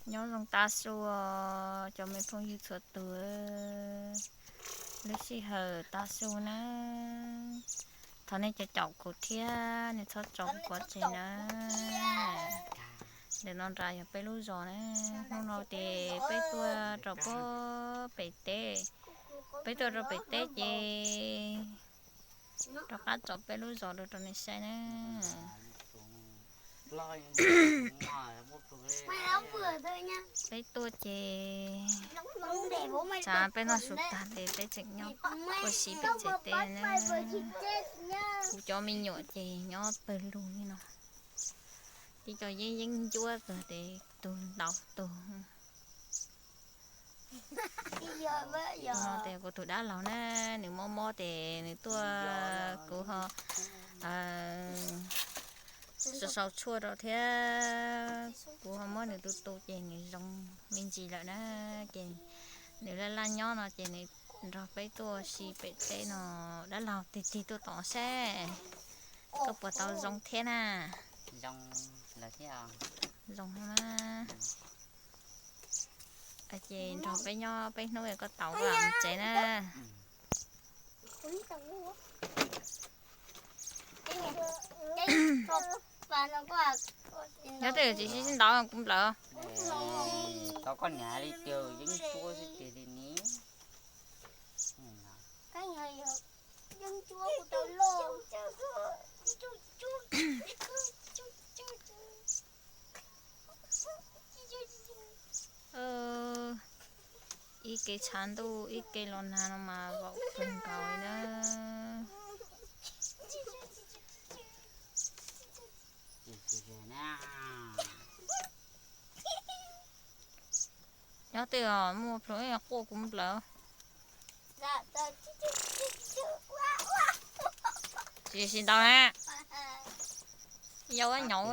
Nyob zoo tav su, cov me phooj ywg txhua tus, lub sij hawm tav su na, thov nej cov caum kuv thiab, nej txhob tso kuv pov tseg na. Ntawm no nrad yog peb lub zos na, hnub no ces peb tuaj rau pem teb, peb tuaj rau pem teb ces rov qab tso peb lub zos rau rau nej saib na. Peb tuaj ces tsav peb noj su tag ces peb tseem nyob ua si pem tsev teb na. Kuv cov me nyuam ces nyob pawg lug li no, tib co yeeb yeeb ncuab tag ces tus ntau tus. Tus no ces kuv tus dab laug na, nws mob mob ces nws tuaj kuv ho sau sau tshuaj rau thiab kuv ho muab nws tu tu ces nws zoo me ntsis lawm na. Ces nws laj laj nyob no ces nws nrog peb tuaj si pem teb no. Dab laug, tig tig tuaj tom saib, koj puas tau zoo thiab na? Zoo na. Ces nrog peb nyob peb hnub es koj tau mus tsev na. Nyob twj ywm tsis sib ntaus kuv nplawm. Tau koj niam li tiag, yeeb ncuab xwb tiag li ni. Ib ke tshav ntuj ib ke los nag no mas vaum kawg nkaus li na. Nyob twj ywm, muaj plhus quaj kuv nplawm. Tsis sib ntaus na. Yau nyob.